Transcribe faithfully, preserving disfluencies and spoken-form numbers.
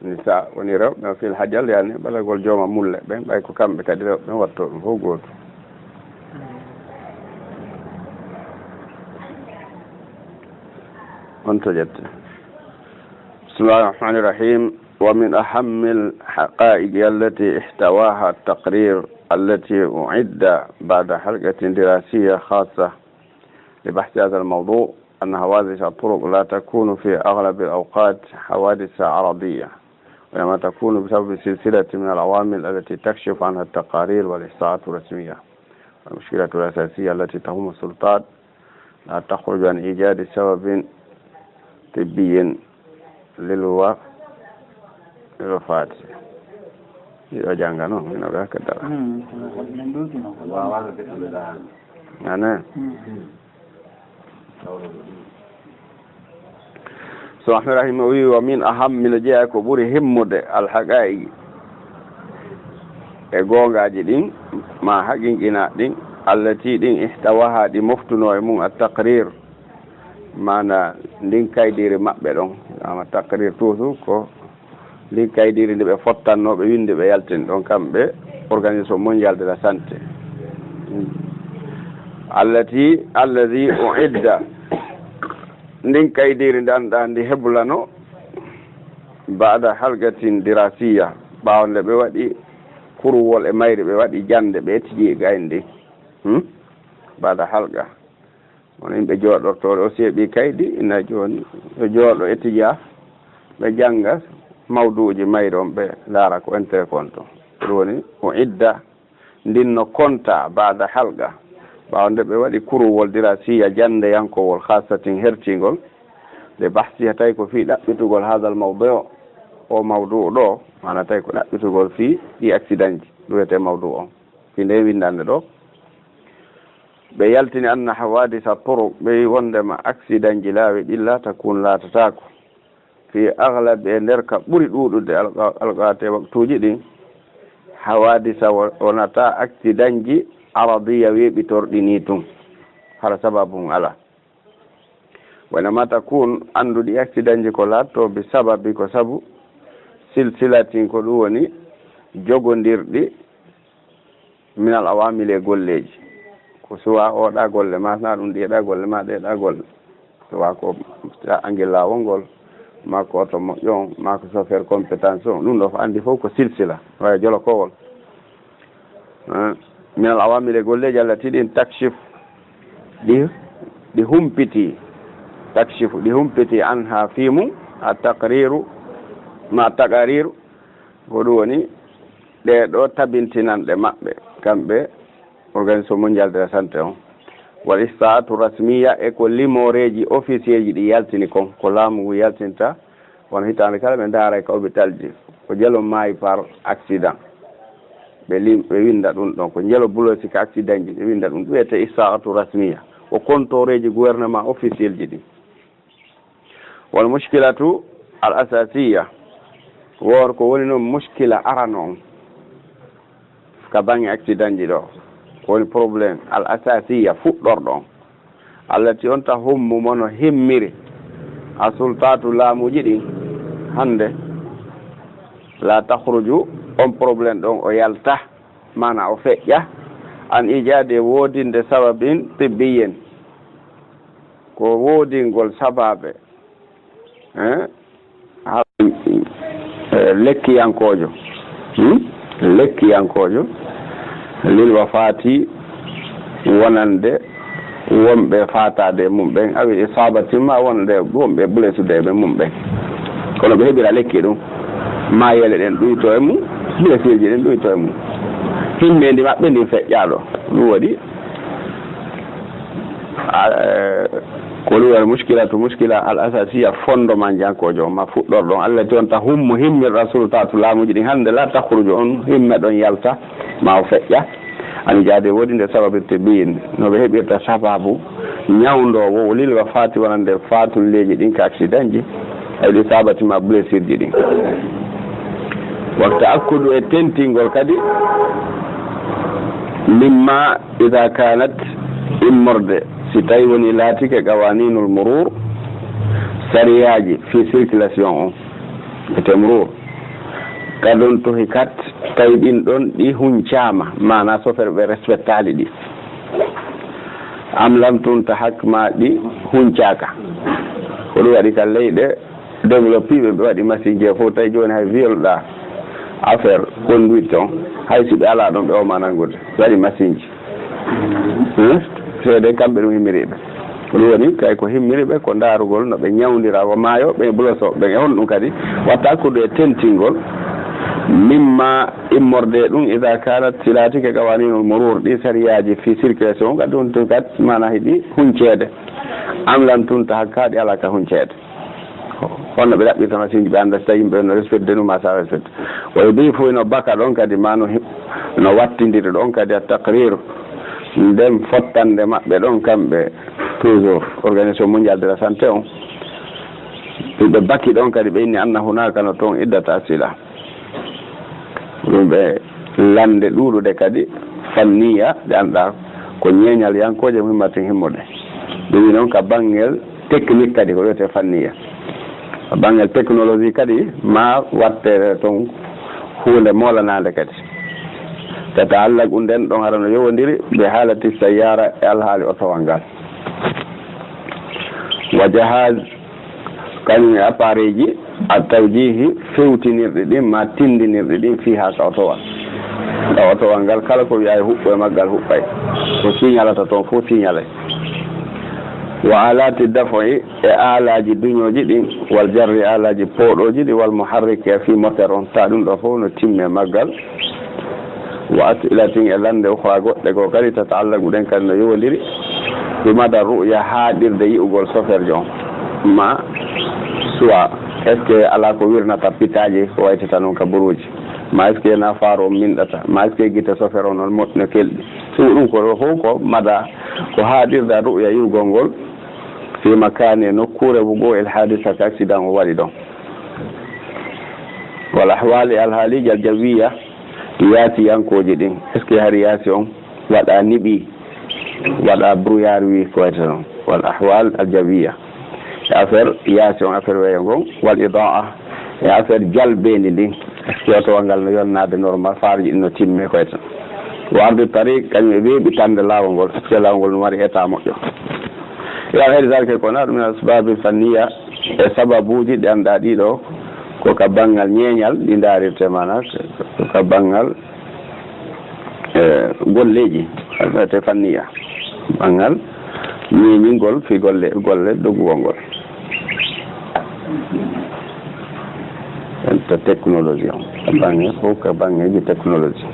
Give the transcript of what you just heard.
Nisa woni rewɓe fil hajal, yani ɓalagol jooma mulle ɓen, ɓay ko kamɓe kadi rewɓe ɓen wattoo ɗum fof gootu. On to ƴette. بسم الله الرحمن الرحيم. ومن أهم الحقائق التي احتواها التقرير التي أعد بعد حلقة دراسية خاصة لبحث هذا الموضوع أن حوادث الطرق لا تكون في أغلب الأوقات حوادث عرضية، وإنما تكون بسبب سلسلة من العوامل التي تكشف عنها التقارير والإحصاءات الرسمية. المشكلة الأساسية التي تهم السلطات لا تخرج عن إيجاد سبب طبي للو-، للوفاة. Miɗo jannga noon, miɗo ga ka dara. Hmm, min ɗowtino ko ɗon. Ane. Hmm. So Ahmed Rahim o wi, "Wa min aham", mino jeyaa ko ɓuri himmude, al haqaa'iqi, e goongaaji ɗin, ma haqiiqinaaɗi ɗin, allati ɗin ihtawaha ɗi moftunoo e mum at taqrir, maana ndin kaydiiri maɓɓe ɗon, ama taqrir toujours ko ndin kaydiiri ndi ɓe fottannoo, ɓe winndi, ɓe yaltini ɗon kamɓe Organisation Mondiale de la Santé. Allati, allazi uidda, ndin kaydiiri ndi anndaa ndi heblano baada halqatin dirasiya, ɓaawo nde ɓe waɗi kuruwol e mayri, ɓe waɗi jannde, ɓe etiji gayndi. Hmm? Baada halqa. Won yimɓe jooɗortooɗo aussi e ɓii kaydi, ina jooni ɓe jooɗo etija, ɓe jannga mawduuji mayri on, ɓe ndaara ko intérêt ko on ton. Ɗum woni o idda ndin no konta baada halqa, ɓaawo nde ɓe waɗi kuruwol dirasiya janndeyankowol khassatin hertingol, nde bahsi tawi ko fii ɗaɓɓitugol hadal mawdu o, o mawdu ɗo, maana tawi ko ɗaɓɓitugol fii ɗi accident ji, ɗum wiyetee mawdu on. Fii nde winndannde ɗo, ɓe yaltini anna hawadisa turuq, ɓe wi wonndema accident ji laawi ɗin la takun laatataako. Fii aglabi e nder ka ɓuri ɗuuɗude alqa-, alqaate waktuuji ɗin, hawadisa wo-, wonata accident ji aradiya weeɓitorɗi nii tun. Hara sababu hun alaa. Wonema takun annduɗi accident ji ko laatto bi sababi ko sabu silsilatin ko ɗum woni jogondirɗi minal awamili e golleeji. Ko suwa oɗa golle, ma na ɗum ɗiyeɗa golle, ma ɗeɗa golle. Suwa ko angel laawol ngol, ma ko oto moƴƴo on, ma ko chauffeur compétence on. Ɗum ɗo ko anndi fof ko silsila, waya jolokowol. Eh, minal awamili e golleeji allati ɗin takshif, ɗi, ɗi humpiti, takshifu, ɗi humpiti anha fii mum, a taqriru, ma taqariru, ko ɗum woni ɗee ɗo tabintinanɗe maɓɓe, kamɓe Organisation Mondiale de la Santé on. Wal ihsaatu rasmiya e ko limooreeji officiel ji ɗi yaltini kon, ko laamu ngu yaltinta, won hitaande kala ɓe ndaara e ka hôpital ji, ko jelo maayi par accident. Ɓe lim-, ɓe winnda ɗum ɗon, ko jelo blessi ka accident ji, ɓe winnda ɗum, ɗum wiyetee ihsaatu rasmiya. Ko kontooreeji gouvernement officiel ji ɗi. Wal mushkilatu al asasiya, won ko woni noon mushkila arano on ka baŋŋe accident ji ɗo, ko woni problème al asasiya fuɗɗorɗo on, allati on ta hummu mo no himmiri a sultaatu laamuuji ɗin hannde, la takhruju, on problème ɗon o yalta, maana o feƴƴa, an ijaade woodinde sababin tibbiyen, ko woodingol sababe, eh, ha-, eh, lekkiyankoojo, hmm? Lekkiyankoojo, lil wafaati, wonande wonɓe faataade e mum ɓen, awi isaabatin ma wonande wonɓe blessude e mum ɓen. Kono ɓe heɓira lekki ɗum, maayele ɗen ɗuyto e mum, blessure ji ɗin ɗuyto e mum. Himmeendi maɓɓe ndin feƴƴaaɗo, ɗum waɗi, a, eh, ko ɗum woni mushkilatu, mushkila al asasiya, fondement jankoojo ma fuɗɗorɗo on, allati on ta hummo himmirɗa sultaatu laamuuji ɗin hannde, la takhruju, on himme ɗon yalta, ma o feƴƴa. An ijaade woodi nde sababu tibbiyin, no ɓe heɓirta sababu ñawndoowo, o lil wafaati wonande faatulleeji ɗin ka accident ji, ay ɗi saabati ma blessure ji ɗin. Wa ta'akkudu e tentingol kadi, mimma ida kanat immorde, si tawi woni laatike qawaninul murur, sariyaaji fi circulation on, ete murur. Ka ɗon tohi kat, tawi ɗin ɗon ɗi huncaama, maanaa sofeer ɓe respectaali ɗi. Am lam tuntahak, maa ɗi huncaaka. Ko ɗum waɗi ka leyɗe développé ɓe, ɓe waɗi masinji e fof, tawi jooni hay viol ɗa affaire conduite on, hay si ɓe alaa ɗon, ɓe wawma nanngude, ɓe waɗi masinji. Hein? Seede kamɓe ɗum himmiriiɓe. Ko ɗum woni, kay ko himmiriiɓe ko ndaarugol no ɓe ñawndira, ko maayo, ɓe bloso, ɓe e honɗum kadi watta hakkunde e tentingol. Mimma immorde ɗum, ida kanat si laatike qawaninul murur, ɗi sariyaaji fi circulation, kadi on tun kat maanaa hiɗi hunceede. Am lam tunta hakka, ɗi alaa ka hunceede. Honno ɓe ɗaɓɓirta masinji, ɓe annda si tawi yimɓe no respecté ɗum, ma sa respecté. Wa yudifu, ino baka ɗon kadi, ma no hi-, no wattindiri ɗon kadi, at taqrir, nden fottande maɓɓe ɗon kamɓe, toujours, Organisation Mondiale de la Santé on, ɓe baki ɗon kadi, ɓe inni anna hunaka no toon iddata asila. Ɗum ɓe lande ɗuuɗuɗe kadi fanniya, ɗe annduɗaa ko ñeeñal yankooje muhimmatin himmude. Ɗum wi noon ka banngel technique kadi ko wiyetee fanniya. Ka banngel technologie kadi ma watte toon huunde moolanaande kadi. Tataallaqu nden ɗon hara no yowondiri bi haalati sayyaara e alhaali otowal ngal. Wa jahaz kañum e appareil ji, a tawjihi, fewtinirɗi ɗin, ma tindinirɗi ɗin, fiha ka otowal. Ka otowal ngal, kala ko wi'ay huɓɓo e maggal huɓɓay. Ko signalata toon fof signalay. Wa alati daf'i, e aalaji duñooji ɗin, wal jarri, aalaji pooɗooji ɗi, wal muharriki, e fi moteur on, ta ɗum ɗo fof no timmi e maggal. Wa as'ilatin, e lande ukhra goɗɗe goo kadi, tata'allaqu ɗen kadi no yowondiri, bi mada ru'ya, haaɗirde yi'ugol soferjo on. Ma, soit, est-ce que alaa ko wirnata pitaaji ko waytata noon ka buruuji? Ma est-ce que na faaro on minɗata? Ma est-ce que gite sofer on no moƴƴi, no kelɗi? Ɗum ɗum ko ɗo fof ko mada, ko haaɗirde ru'ya yi'ugol ngol, fi makaani, e nokkuure wo goo, el haadisa, ka accident o waɗi ɗon. Wal ahwal, e alhaaliiji al jawiyya, yaasiyankooji ɗin. Est-ce que hari yaasi on waɗa niɓi, waɗa brouillard wi ko wayata noon? Wal ahwal al jawiyya. E affaire yaasi on, affaire weeyo ngon, wal idaa, e affaire jalbeendi ndin. Est-ce que otowal ngal no yonnaade normal, faaruji ɗin no timme ko wayata noon? Wa ardi tariq, kañum e weeɓitande laawol ngol, est-ce que laawol ngol no mari état moƴƴo? Ila ghairi zalika, ko na ɗum min asbabil fanniya, e sababuuji ɗi annduɗaa ɗiɗo, ko ka banngal ñeeñal ɗi ndaarirte, maanaa ko ka banngal, e, golleeji, te fanniya, banngal ñeeñingol fi golle, golle doggugol ngol. En to technologie on, ka bannge fof, ka banngeeji technologie.